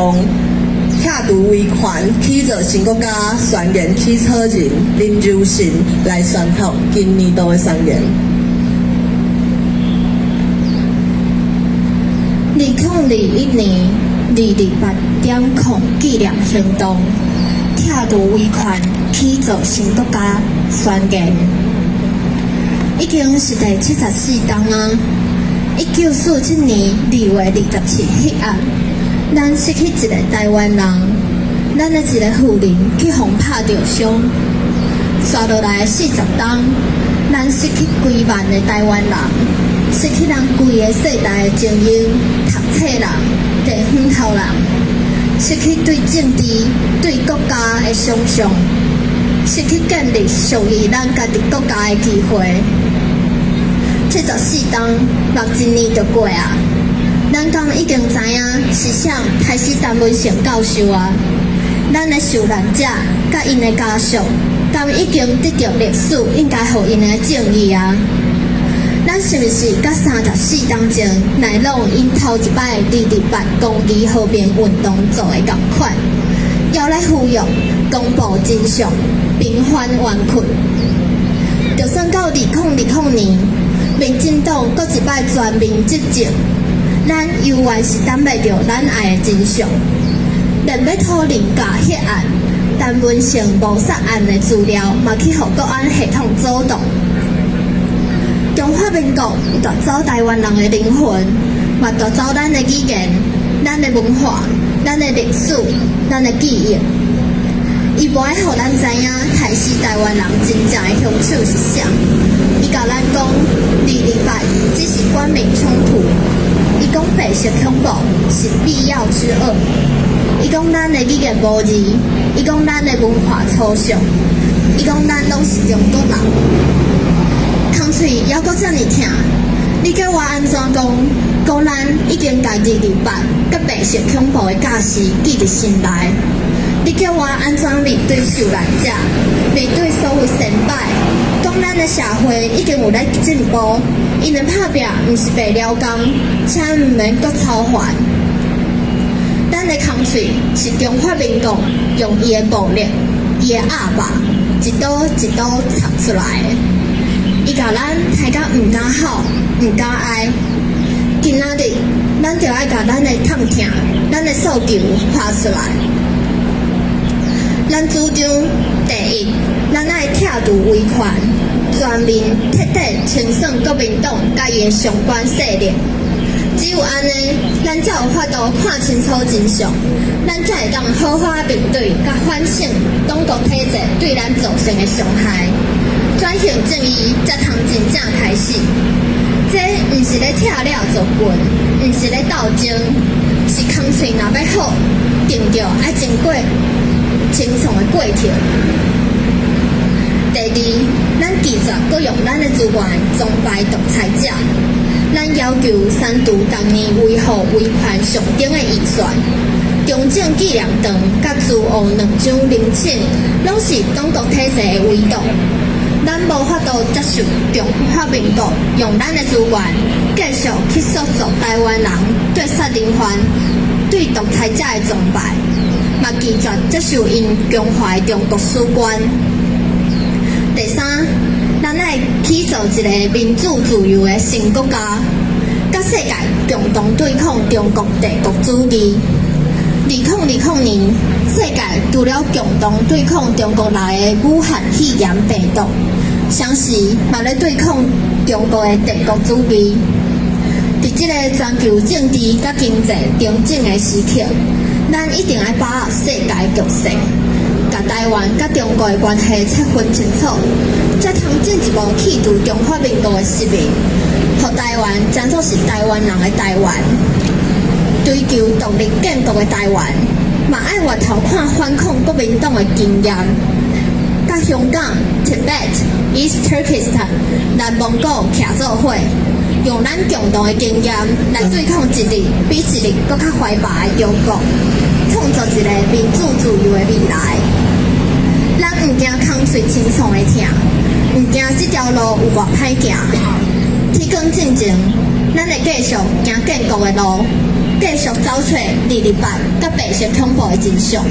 動，拆除威權，起造新國家宣言起草人林柔信來宣讀今年度的宣言。2021年228.0紀念行動，拆除威權，起造新國家宣言，已經是第74冬啊！1947年2月27彼暗，咱失去一個台灣人，咱的一個婦人去予拍著傷。紲落來40冬，咱失去幾萬个台灣人，失去咱規个世代的精英、讀冊人、地方頭人，失去對政治、對國家的想像，失去建立屬於咱家己國家的機會。74冬，目一年就過啊！咱敢已經知影是誰刣死陳文成教授啊？咱的受難者佮𪜶的家屬，敢已經得著歷史應該予𪜶的正義啊？咱是毋是佮34冬前奈朗𪜶頭一擺228公義和平運動做的仝款，猶咧呼籲公布真相，平反冤屈？就算到2020年，民進黨閣一擺全面執政，咱猶原是等袂著咱愛的真相。連欲討論共彼案陳文成謀殺案的資料，嘛去予國安系統阻擋。中華民國奪走台灣人的靈魂，嘛奪走咱的語言、咱的文化、咱的歷史、咱的記憶。伊無愛予咱知影，刣死台灣人真正的兇手是誰。伊共咱講，228只是官民衝突。伊講白色恐怖是必要之惡。伊講咱的語言無字，伊講咱的文化粗俗，伊講咱攏是中國人。空喙猶閣遮爾疼，你叫我按怎講？講咱已經共228佮白色恐怖的教示記佇心內。你叫我按怎面對受難者，面對所有先輩？講咱的社會已經有咧進步，𪜶的拍拚毋是白了工，請毋免閣操煩。咱的空喙是中華民國用伊的暴力、伊的鴨霸，一刀一刀插出來的。伊共咱刣甲毋敢吼、毋敢哀。今仔日，咱就愛共咱的痛疼、咱的訴求喊出來。咱主張第一，咱愛拆除威權，全面徹底清算國民黨佮伊的相關勢力。只有按呢，咱才有法度看清楚真相，咱才會當好好面對佮反省黨國體制對咱造成的傷害。轉型正義才通真正開始。這毋是咧拆了做棍，毋是咧鬥爭，是空喙若欲好，定著愛經過清創的過程。第二，咱拒絕閣用咱的資源崇拜獨裁者。咱要求刪除逐年維護威權上頂的預算，中正紀念堂佮慈湖兩張陵寢，攏是黨國體制的遺毒。咱無法度接受中華民國用咱的資源繼續去塑造台灣人對殺人犯、對獨裁者的崇拜，嘛拒絕接受𪜶強化的中國史觀。第三，咱愛起造一个民主自由的新國家，佮世界共同對抗中國帝國主義。2020年，世界除了共同對抗中國來的武漢肺炎病毒，同時嘛咧對抗中國的帝國主義。佇這个全球政治佮經濟重整的時刻，咱一定愛把握世界局勢，共台灣佮中國的關係切分清楚，才通進一步去除中華民國的殖民，予台灣成做是台灣人的台灣，追求獨立建國的台灣，嘛愛回頭看反抗國民黨的經驗，佮香港、Tibet、East Turkestan、南蒙古徛做伙，用咱共同的經驗來對抗一日比一日閣較懷霸的中國，創造一个民主自由的未來。咱毋驚空喙清創的疼，毋驚這條路有偌歹行。天光進前，咱會繼續行建國的路。繼續走揣228佮白色恐怖的真相。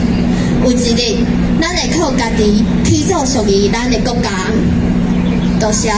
有一日，咱會靠家己起造屬於咱的國家。多謝。